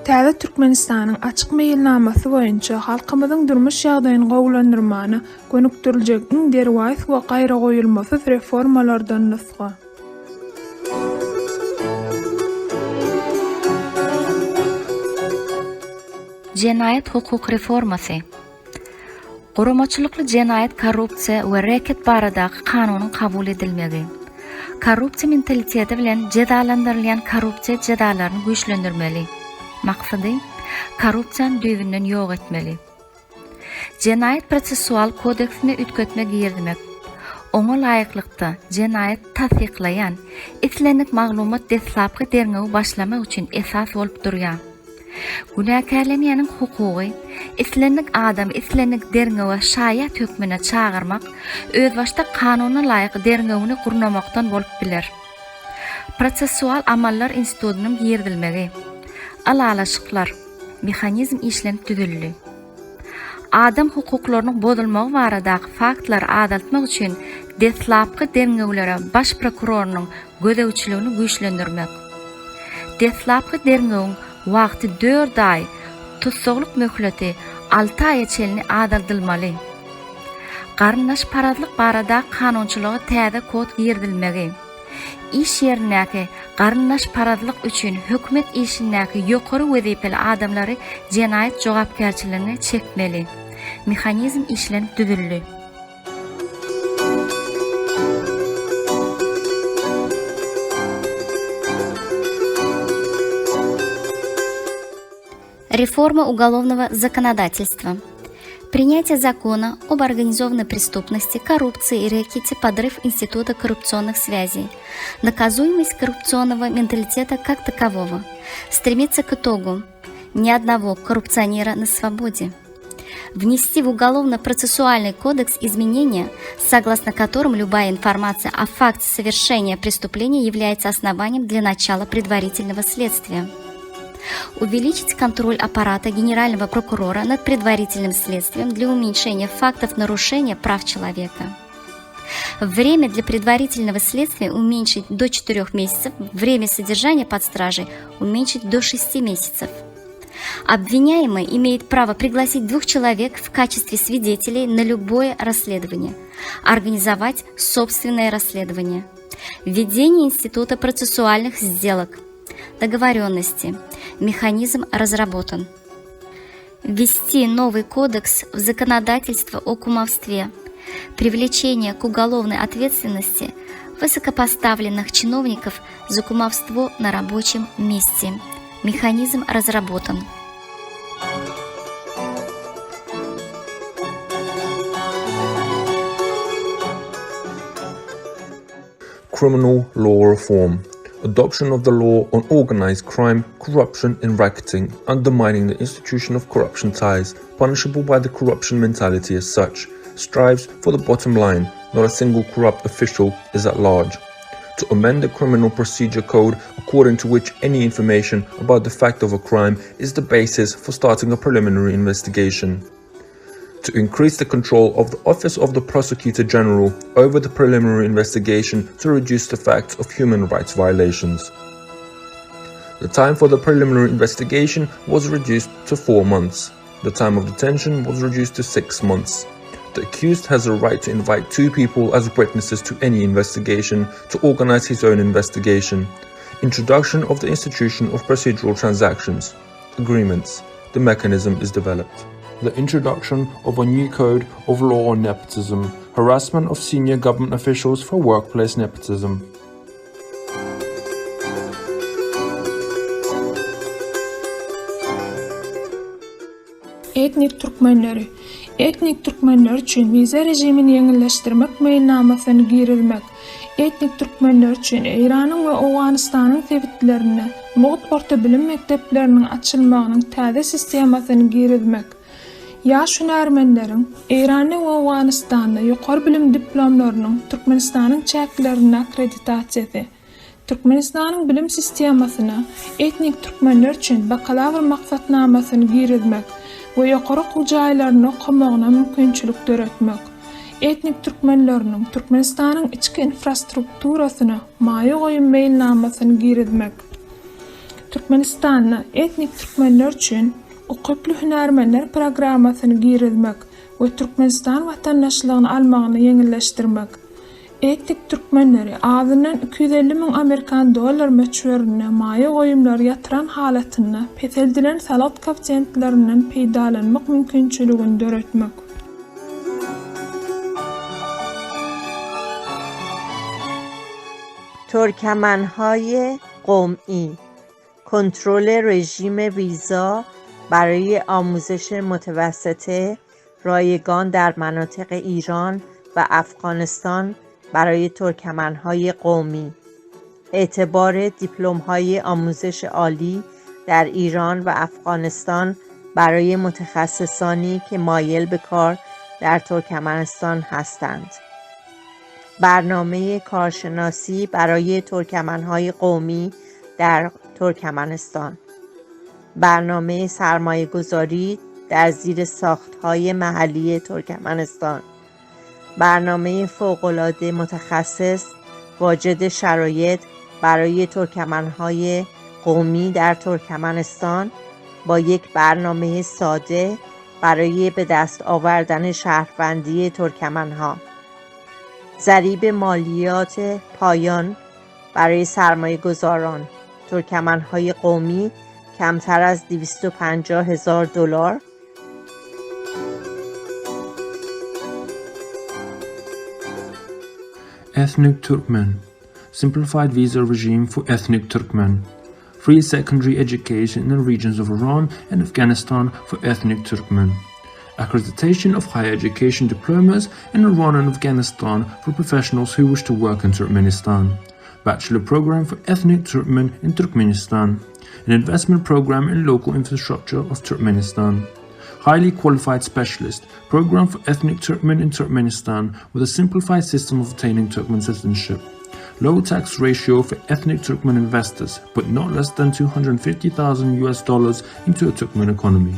Täze Türkmenistanyň açyk meýilnamasy boýunça halkymyzyň durmuş ýagdaýyny gowulandyrmana gönükdiriljek iň derwaýys we gaýragoýulmasyz reformalardan nusga. Jenaýat-hukuk reformasy. Guramaçylykly jenaýat korrupsiýa we reket baradaky kanunyň kabul edilmegi. Korrupsiýa mentaliteti bilen jezalandyrylýan korrupsiýa jezalaryny güýçlendirmeli. Maksady, korrupsiýany düýbünden ýok etmeli. Jenaýat-prosessual kodeksine üýtgetme girizmek. Oňa laýyklykda, jenaýat tassyklaýan islendik maglumat deslapky derňewi başlamak üçin esas bolup durýar. Günäkärlenýäniň hukugy, islendik adamy islendik derňewe şaýat hökmünde çagyrmak, özbaşdak kanuna laýyk derňewini gurnamakdan bolup biler. Prosessual amallar institutynyň girizilmegi. Ylalaşyklar. Mehanizm işlenip düzüldi. Adam hukuklarynyň bozulmagy baradaky faktlary azaltmak üçin deslapky derňewlere baş prokurorynyň gözegçiligini güýçlendirmek. Deslapky derňewiň wagty dört aý, tussaglyk möhleti alty aýa çenli azaldylmaly. Garyndaşparazlyk barada kanunçylyga täze kod girizilmegi. Iş ýerindäki garyndaşparazlyk üçin hökümet işindäki ýokary wezipeli adamlary jenaýat jogapkärçiligine çekmeli. Mehanizm işlenip düzüldi. Реформа уголовного законодательства. Принятие закона об организованной преступности, коррупции и рэкете, подрыв института коррупционных связей, наказуемость коррупционного менталитета как такового, стремится к итогу ни одного коррупционера на свободе внести в Уголовно-процессуальный кодекс изменения, согласно которым любая информация о факте совершения преступления является основанием для начала предварительного следствия. Увеличить контроль аппарата генерального прокурора над предварительным следствием для уменьшения фактов нарушения прав человека. Время для предварительного следствия уменьшить до 4 месяцев, время содержания под стражей уменьшить до 6 месяцев. Обвиняемый имеет право пригласить двух человек в качестве свидетелей на любое расследование, организовать собственное расследование. Введение института процессуальных сделок, договоренности, механизм разработан. Ввести новый кодекс в законодательство о кумовстве, привлечение к уголовной ответственности высокопоставленных чиновников за кумовство на рабочем месте. Механизм разработан. Criminal law reform. Adoption of the law on organized crime, corruption and racketing, undermining the institution of corruption ties, punishable by the corruption mentality as such, strives for the bottom line, not a single corrupt official is at large. To amend the Criminal Procedure Code, according to which any information about the fact of a crime is the basis for starting a preliminary investigation. To increase the control of the Office of the Prosecutor General over the preliminary investigation to reduce the facts of human rights violations. The time for the preliminary investigation was reduced to four months. The time of detention was reduced to six months. The accused has a right to invite two people as witnesses to any investigation to organize his own investigation. Introduction of the institution of procedural transactions. Agreements. The mechanism is developed. The introduction of a new code of law on nepotism, harassment of senior government officials for workplace nepotism. Etnik türkmenleri. Etnik türkmenler üçin wiza režimini ýeňilleşdirmek meýilnamasyny girizmek. Etnik türkmenler üçin Eýranyň we Owganystanyň sebitlerinde mugt orta bilim mekdepleriniň açylmagynyň täze sistemasyny girizmek. Ýaş hünärmenleriň Eýranda we Owganystanda ýokary bilim diplomlarynyň Türkmenistanyň çäklerinde akkreditasiýasy. Türkmenistanyň bilim sistemasyna etnik türkmenler üçin bakalawr maksatnamasyny girizmek we ýokary okuw jaýlarynda okamagyna mümkinçilik döretmek. Etnik türkmenleriniň Türkmenistanyň içki infrastrukturasyna maýa goýum meýilnamasyny girizmek. Türkmenistanda etnik türkmenler üçin Ukyply hünärmenler programmasyny girizmek we Türkmenistan watandaşlygyny almagyny ýeňilleşdirmek. Etnik türkmenleri azyndan 250 müň amerikan dollar möçberinde maýa goýumlary ýatyran halatynda peseldilen salgyt koeffisiýentlerinden peýdalanmak mümkinçiligini döretmek. ترکمنهای قمعی کنترل رژیم ویزا برای آموزش متوسطه رایگان در مناطق ایران و افغانستان برای ترکمنهای قومی اعتبار دیپلم‌های آموزش عالی در ایران و افغانستان برای متخصصانی که مایل به کار در ترکمنستان هستند. برنامه کارشناسی برای ترکمنهای قومی در ترکمنستان برنامه سرمایه گذاری در زیر ساختهای محلی ترکمنستان برنامه فوقالعاده متخصص واجد شرایط برای ترکمنهای قومی در ترکمنستان با یک برنامه ساده برای به دست آوردن شهروندی ترکمنها ضریب مالیات پایان برای سرمایه گذاران ترکمنهای قومی کمتر از 250 هزار دلار Ethnic Turkmen Simplified visa regime for ethnic Turkmen. Free secondary education in the regions of Iran and Afghanistan for ethnic Turkmen. Accreditation of higher education diplomas in Iran and Afghanistan for professionals who wish to work in Turkmenistan. Bachelor program for ethnic Turkmen in Turkmenistan. An investment program in local infrastructure of Turkmenistan. Highly qualified specialist program for ethnic Turkmen in Turkmenistan with a simplified system of obtaining Turkmen citizenship. Low tax ratio for ethnic Turkmen investors, but not less than 250,000 US dollars into a Turkmen economy.